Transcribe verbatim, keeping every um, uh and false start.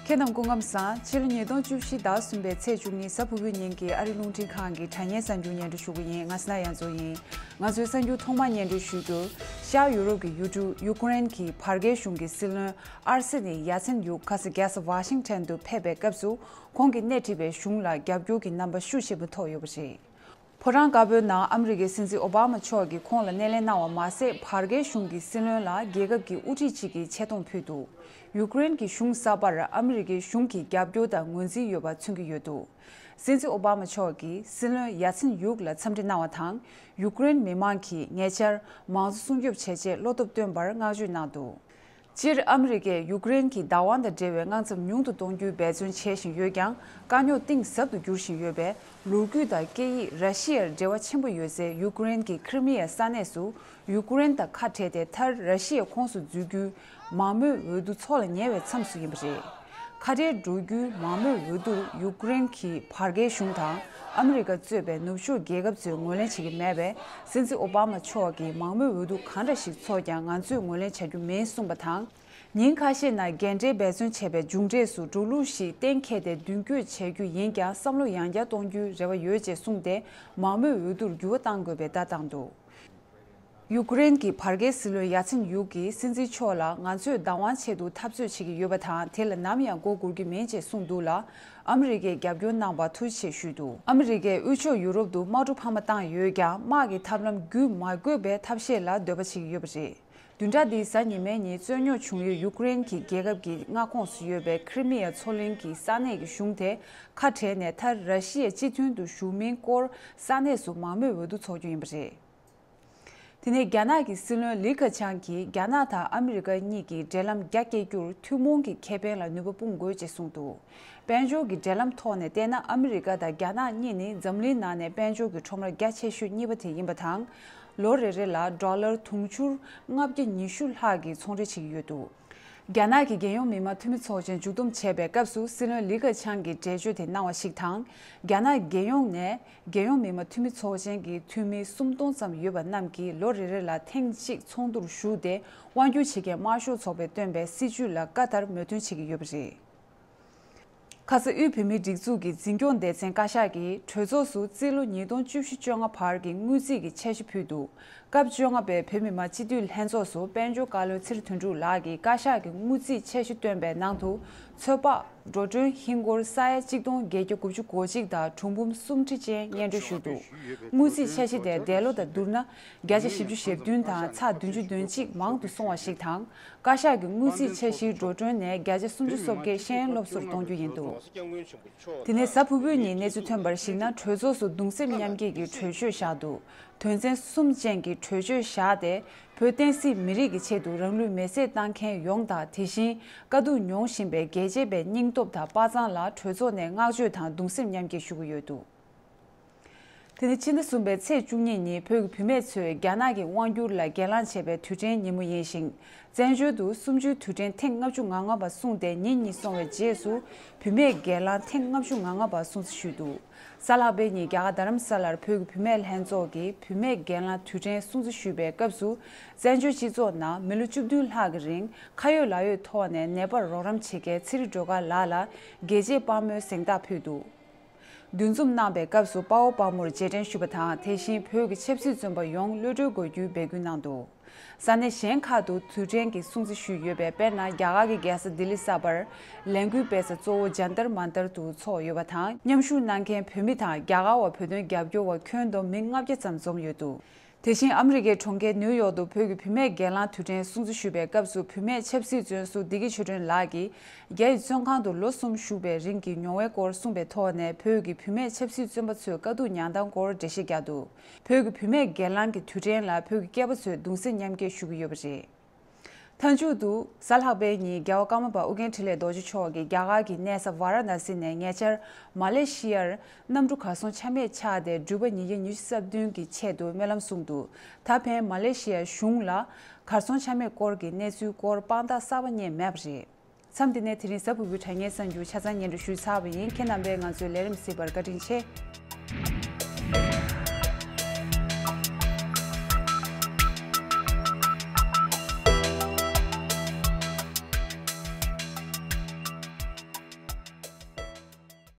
ཁྱེད་རྣམས་སྐུ་ཁམས་བཟང་། ཕྱི་ལོ་ཉིས་སྟོང་བཅུ་བཞི་ཟླ་གསུམ་པའི་ཚེས་བཅུ་གཉིས་གཟའ་ཕུར་བུའི་ཉིན་གྱི་ཨ་རི་རླུང་འཕྲིན་ཁང་གི་དྲ་བརྙན་གསར་འགྱུར་སྙན་སྒྲོན་ཞུ་གི་ཡིན། ང་སི་ན་ཡ་མཚོ་ཡིན། ང་ཚོའི་གསར་འགྱུར་ཐོག་མར་སྙན་སྒྲོན་ཞུ་རྒྱུར། ཤར་ཡུ་རོབ་ཀྱི་ཡུལ་གྲུ་ཡུ་ཀེ་རེན་གྱི་བར་བརྒལ་གཞུང་གི་སྲིད་བློན་ཨར་སེ་ནི་ཡ་ཚན་ཡུག་ཁ་སང་རྒྱལ་ས་ཝ་ཤིང་ཊོན་དུ་ཕེབས་པའི་སྐབས་སུ། ཁོང་གིས་སྣེ་ཁྲིད་པའི་གཞུང་ལ་རྒྱབ་སྐྱོར་གྱི་རྣམ་པ་ཤུགས་ཆེན་པོ་ཐོབ་ཡོད་པ་རེད། ཕོ་བྲང་དཀར་པོའི་ནང་ཨ་མི་རི་ཀའི་སྲིད་འཛིན་ཨོ་བྷ་མ་མཆོག་གིས་ཁོང་ལ་སྣེ་ལེན་གནང་བ་མ་ཟད། བར་བརྒལ་གཞུང་གི་སྲིད་བློན་ལ་རྒྱལ་ཁབ་ཀྱི་དབུ་ཁྲིད་ཅིག་གི་ཆེ་མཐོང་ཕུལ་འདུག་ཡུ་ཀེ་རེན་གྱི་གཞུང་གསར་པར་ཨ་མི་རི་ཀའི་གཞུང་གི་རྒྱབ་སྐྱོར་དང་ངོས་འཛིན་ཡོད་པ་མཚོན་གྱི་ཡོད་འདུག་སྲིད་འཛིན་ཨོ་བྷ་མ་མཆོག་གིས་སྲིད་བློན་ཡ་ཚན་ཡུག་ལ་འཚམས་འདྲི་གནང་བ་དང་། ཡུ་ཀེ་རེན་མི་མང་གིས་ཉེ་ཆར་མང་གཙོ་སྲུང་སྐྱོབ་བྱེད་ཆེད་བློ་སྟོབས་བཏོན་པར་བསྔགས་བརྗོད་གནང་འདུག་སྤྱིར་ཨ་མི་རི་ཀས་ཡུ་ཀེ་རེན་གྱི་བདག་དབང་དང་འབྲེལ་བའི་དངངས་འཚབ་ཉུང་དུ་གཏོང་རྒྱུའི་འབད་བརྩོན་བྱེད་བཞིན་ཡོད་ཀྱང་། དཀའ་རྙོག་གཏིང་ཟབ་ཏུ་འགྱུར་བཞིན་ཡོད་པས། ལོ་རྒྱུས་དང་སྐད་ཡིག་ར་ཤི་ཡར་འབྲེལ་བ་ཆེན་པོ་ཡོད་སའི་ཡུ་ཀེ་རེན་གྱི་ཁི་རི་མི་ཡ་ས་གནས་སུ་ཡུ་ཀེ་རེན་དང་ཁ་བྲལ་ཏེ། མཐར་ར་ཤི་ཡའི་ཁོངས་སུ་འཛུལ་རྒྱུའི་མང་མོས་འོས་བསྡུ་འཚོགས་ལ་ཉེ་བའི་མཚམས་སུ་ཡིན་པ་རེད། ཁ་བྲལ་འགྲོ་རྒྱུའི་མང་མོས་འོས་བསྡུར་ཡུ་ཀེ་རེན་གྱི་བར་བརྒལ་གཞུང་དང་ཨ་མི་རི་ཀ་གཙོས་པའི་ནུབ་ཕྱོགས་རྒྱལ་ཁབ་ཚོས་ངོས་ལེན་བྱེད་ཀྱི་མེད་པས། སྲིད་འཛིན་ཨོ་བྷ་མ་མཆོག་གིས་མང་མོས་འོས་བསྡུ་གང་འདྲ་ཞིག་འཚོགས་ཀྱང་ང་ཚོས་ངོས་ལེན་བྱ་རྒྱུ་མིན་གསུངས་པ་དང་། ཉིན་ཁ་ཤས་ནང་རྒན་གྲས་འབད་བརྩོན་བྱས་པའི་མཇུག་འབྲས་སུ་འགྲོ་ལུགས་ཤིག་གཏན་འཁེལ་ཏེ་མདུན་སྐྱོད་བྱ་རྒྱུ་ཡིན་ཀྱང་། བསམ་བློ་ཡང་བསྐྱར་གཏོང་རྒྱུའི་རེ་བ་ཡོད་ཅེས་གསུངས་ཏེ། མང་མོས་འོས་བསྡུར་འགྱུར་བ་གཏང་དགོས་པའི་བརྡ་བཏང་འདུག་ཡུ་ཀེ་རེན་གྱི་བར་བརྒལ་སྲིད་བློན་ཡ་ཚན་ཡུག་གིས་སྲིད་འཛིན་མཆོག་ལ། ང་ཚོས་བདག་དབང་ཆེད་དུ་འཐབ་རྩོད་བྱེད་ཀྱི་ཡོད་པ་དང་། དེ་ལ་ནམ་ཡང་མགོ་སྒུར་གྱི་མིན་ཅེས་གསུངས་འདུག་ལ། ཨ་མི་རི་ཀས་རྒྱབ་སྐྱོར་གནང་བར་ཐུགས་རྗེ་ཆེ་ཞུས་འདུག་ཨ་མི་རི་ཀས་དབུས་ཕྱོགས་ཡུ་རོབ་ཏུ་དམག་གྲུ་འཕར་མ་བཏང་ཡོད་ཀྱང་། དམག་གི་ཐབས་ལམ་བརྒྱུད་མ་དགོས་པའི་ཐབས་ཤེས་ལ་འདོད་པ་བྱེད་ཀྱི་ཡོད་པ་རེད། བདུན་ཕྲག་འདིའི་གཟའ་ཉི་མའི་ཉིན་རྩོད་རྙོག་བྱུང་ཡུལ་ཡུ་ཀེ་རེན་གྱི་རྒྱལ་ཁབ་ཀྱི་མངའ་ཁོངས་སུ་ཡོད་པའི་ཁི་རི་མི་ཡ་མཚོ་གླིང་གི་ས་གནས་ཀྱི་གཞུང་དེ་ཁ་བྲལ་ནས། མཐར་ར་ཤི་ཡའི་སྤྱི་མཐུན་དུ་ཞུགས་མིན་སྐོར་ས་གནས་སུ་མང་མོས་འོས་བསྡུ་འཚོགས་རྒྱུ་ཡིན་པ་རེད། དེ་ནས་རྒྱ་ནག་གི་སྲིད་བློན་ལི་ཁེ་ཆང་གིས་རྒྱ་ནག་དང་ཨ་མི་རི་ཀ་གཉིས་ཀྱི་འབྲེལ་ལམ་རྒྱ་སྐྱེད་རྒྱུར་ཐུན་མོང་གི་ཁེ་ཕན་ལ་ནུས་པ་སྤུངས་དགོས་ཅེས་གསུངས་འདུག་དཔལ་འབྱོར་གྱི་འབྲེལ་ལམ་ཐོག་ནས་བལྟས་ན། ཨ་མི་རི་ཀ་དང་རྒྱ་ནག་གཉིས་ནི་འཛམ་གླིང་ནང་ནས་དཔལ་འབྱོར་གྱི་ཁྲོམ་ར་རྒྱ་ཆེ་ཤོས་གཉིས་པ་དེ་ཡིན་པ་དང་། ལོ་རེ་རེ་ལ་ཌོ་ལར་དུང་ཕྱུར་ལྔ་བརྒྱ་ཉི་ཤུ་ལྷག་གི་ཚོང་འབྲེལ་བྱེད་ཀྱི་ཡོད་འདུག་རྒྱ་ནག་གི་རྒྱལ་ཡོངས་མི་དམངས་འཐུས་མི་ཚོགས་ཆེན་མཇུག་བསྡོམས་བྱས་པའི་སྐབས་སུ། སྲིད་བློན་ལི་ཁེ་ཆང་གིས་འགྲེལ་བརྗོད་དེ་གནང་བ་ཞིག་དང་། རྒྱ་ནག་རྒྱལ་ཡོངས་ནས་རྒྱལ་ཡོངས་མི་དམངས་འཐུས་མི་ཚོགས་ཆེན་གྱི་འཐུས་མི་སུམ་སྟོང་ཙམ་ཡོད་པ་རྣམས་ཀྱིས་ལོ་རེ་རེ་ལ་ཐེངས་གཅིག་ཚོགས་འདུར་ཞུགས་ཏེ། དབང་སྒྱུར་བྱེད་མཁན་དམར་ཤོག་ཚོགས་པས་བཏོན་པའི་སྲིད་བྱུས་ལ་བཀའ་ལྟར་མོས་མཐུན་བྱེད་ཀྱི་ཡོད་པ་རེད། ཁ་སང་དབུས་བོད་མིའི་སྒྲིག་འཛུགས་ཀྱི་འཛིན་སྐྱོང་སྡེ་ཚན་བཀའ་ཤག་གིས་གྲོས་ཚོགས་སུ་རྩིས་ལོ་ཉིས་སྟོང་བཅུ་བཞི་བཅོ་ལྔ་བར་གྱི་དངུལ་རྩིས་ཀྱི་འཆར་གཞི་ཕུལ་འདུག་སྐབས་བཅོ་ལྔ་པའི་བོད་མི་མང་སྤྱི་འཐུས་ལྷན་ཚོགས་སུ་དཔལ་འབྱོར་བཀའ་བློན་ཚེ་རིང་དོན་གྲུབ་ལགས་ཀྱིས་བཀའ་ཤག་གི་དངུལ་རྩིས་འཆར་གཞི་བཏོན་པའི་ནང་དུ། ཚོད་དཔག་འགྲོ་གྲོན་ཧིན་སྒོར་ས་ཡ་གཅིག་སྟོང་བརྒྱད་བརྒྱ་དགུ་བཅུ་གོ་གཅིག་དང་གྲུལ་འབུམ་སུམ་ཁྲི་ཅན་སྙན་སྒྲོན་ཞུས་འདུག་དངུལ་རྩིས་འཆར་གཞི་དེ་འདས་ལོ་དང་བསྡུར་ན། བརྒྱ་ཆ་བཞི་བཅུ་ཞེ་བདུན་དང་ཚེག་བདུན་ཅུ་དོན་གཅིག་མང་དུ་སོང་བ་ཞིག་དང་། བཀའ་ཤག་གི་དངུལ་རྩིས་འཆར་གཞིའི་འགྲོ་གྲོན་ནས་བརྒྱ་ཆ་སུམ་ཅུ་སོ་བརྒྱད་ཤེས་ཡོན་སློབ་གསོར་གཏོང་རྒྱུ་ཡིན་འདུག་དེ་ནས་གཟའ་ཕུར་བུའི་ཉིན་གནས་ཚུལ་ཐོན་པར་གཞིགས་ན། གྲོས་ཚོགས་སུ་གདུང་སེམས་མཉམ་སྐྱེད་ཀྱི་གྲོས་ཆོད་བཞག་འདུག་དོན་ཚན་གསུམ་ཅན་གྱི་གྲོས་ཆོད་བཞག་སྟེ། བོད་བསྟན་སྲིད་མི་རིགས་ཀྱི་ཆེད་དུ་རང་ལུས་མེར་སྲེག་བཏང་མཁན་ཡོངས་དང་། དེ་བཞིན་དཀའ་སྡུག་མྱོང་བཞིན་པའི་རྒྱལ་གཅེས་པའི་སྙིང་སྟོབས་དང་དཔའ་མཛངས་ལ་གྲོས་ཚོགས་ནས་བསྔགས་བརྗོད་དང་གདུང་སེམས་མཉམ་སྐྱེད་ཞུ་གི་ཡོད་འདུག་དེ་ནི་ཕྱི་ཟླ་གསུམ་པའི་ཚེས་བཅུ་གཉིས་ཉིན་བོད་ཀྱི་བུད་མེད་ཚོས་རྒྱ་ནག་གི་དབང་སྒྱུར་ལ་གྱེན་ལངས་བྱས་པའི་དུས་དྲན་ཉིན་མོ་ཡིན་ཞིང་། བཙན་བྱོལ་དུ་གསུམ་བཅུའི་དུས་དྲན་ཐེངས་ལྔ་བཅུ་ང་ལྔ་པ་སྲུང་སྟེ། ཉིན་གཉིས་སོང་བའི་རྗེས་སུ་བུད་མེད་གྱེན་ལངས་ཐེངས་ལྔ་བཅུ་ང་ལྔ་པ་སྲུང་བརྩི་ཞུས་འདུག་གཟའ་ལྷག་པའི་ཉིན་རྒྱ་གར་རྡ་རམ་ས་ལར་བོད་ཀྱི་བུད་མེད་ལྷན་ཚོགས་ཀྱིས་བུད་མེད་གྱེན་ལངས་དུས་དྲན་སྲུང་བརྩི་ཞུས་པའི་སྐབས་སུ། བཙན་བྱོལ་སྤྱི་ཚོགས་ནང་མི་ལོ་བཅུ་བདུན་ལྷག་གི་རིང་ཁ་ཡོད་ལག་ཡོད་ཐོག་ནས་ནད་པར་རོགས་རམ་བྱེད་མཁན་ཚེ་རིང་སྒྲོལ་དཀར་ལགས་ལ་རྒྱལ་གཅེས་དཔའ་མོའི་གཟེངས་རྟགས་ཕུལ་འདུག་འདུ་འཛོམས་གནང་པའི་སྐབས་སུ་དཔའ་བོ་དཔའ་མོར་རྗེས་དྲན་ཞུས་པ་དང་། དེ་བཞིན་བོད་ཀྱི་ཆབ་སྲིད་བཙོན་པ་ཡོངས་གློད་གྲོལ་དགོས་རྒྱུའི་འབོད་སྐུལ་གནང་འདུག་ས་གནས་གཞན་ཁག་ཏུ་དུས་དྲན་གྱི་སྲུང་བརྩི་ཞུས་ཡོད་པས། དཔེར་ན། རྒྱ་གར་གྱི་རྒྱལ་ས་ལྡི་ལི་གསར་པར་ལས་འགུལ་སྤེལ་ས་གཙོ་བོ་ཇན་ཏར་མན་ཏར་དུ་འཚོགས་ཡོད་པ་དང་། མཉམ་ཞུགས་གནང་མཁན་བོད་མི་དང་རྒྱ་གར་བ། བོད་དོན་རྒྱབ་སྐྱོར་བ་ཁྱོན་བསྡོམས་མི་ལྔ་བརྒྱ་ཙམ་འཛོམས་ཡོད་འདུག་དེ་བཞིན་ཨ་མི་རི་ཀའི་གྲོང་ཁྱེར་ནིའུ་ཡོག་ཏུ་བོད་ཀྱི་བུད་མེད་གྱེན་ལངས་དུས་དྲན་སྲུང་བརྩི་ཞུས་པའི་སྐབས་སུ། བུད་མེད་ཆབ་སྲིད་བཙོན་ཟུར་བདེ་སྐྱིད་ཆོས་སྒྲོན་ལགས་ཀྱིས་རྒྱ་ཡི་བཙོན་ཁང་དུ་ལོ་གསུམ་བཞུགས་པའི་རིང་གི་མྱོང་བའི་སྐོར་གསུངས་པའི་ཐོག་ནས། བོད་ཀྱི་བུད་མེད་ཆབ་སྲིད་བཙོན་པ་ཚོའི་དཀའ་སྡུག་མྱངས་སྟངས་སྐོར་འགྲེལ་བཤད་བརྒྱབ་འདུག་བོད་ཀྱི་བུད་མེད་གྱེན་ལངས་ཀྱི་དུས་དྲན་ལ་བོད་ཀྱི་སྐྱེས་པ་ཚོས་གདུང་སེམས་མཉམ་སྐྱེད་ཞུ་གི་ཡོད་པ་རེད། མཐའ་མཇུག་ཏུ་གཟའ་ལྷག་པའི་ཉིན་རྒྱལ་བ་ཀརྨ་པ་ཨོ་རྒྱན་འཕྲིན་ལས་རྡོ་རྗེ་མཆོག་གིས་རྒྱ་གར་གྱི་གནས་ས་ཝཱ་ར་ཎ་སི་ནས་ཉེ་ཆར་མ་ལེ་ཤི་ཡར་གནམ་གྲུ་གར་སོང་ཆ་མེད་ཆགས་ཏེ། འགྲུལ་པ་ཉིས་བརྒྱ་ཉི་ཤུ་རྩ་བདུན་གྱི་ཆེད་དུ་སྨོན་ལམ་གསུངས་འདུག་ད་ཕན་མ་ལེ་ཤི་ཡའི་གཞུང་ལ་གར་སོང་ཆ་མེད་སྐོར་གྱི་གནས་ཚུལ་སྐོར་དཔང་རྟགས་གསར་པ་རྙེད་མེད་པ་རེད། མཚམས་འདི་ནས་དེ་རིང་གཟའ་ཕུར་བུའི་དྲ་བརྙན་གསར་འགྱུར་ཆ་ཚང་སྙན་སྒྲོན་ཞུས་ཚར་བ་ཡིན། ཁྱེད་རྣམ་པས་ང་ཚོའི་ལས་རིམ་གཟིགས་པར་བཀའ་དྲིན་ཆེ།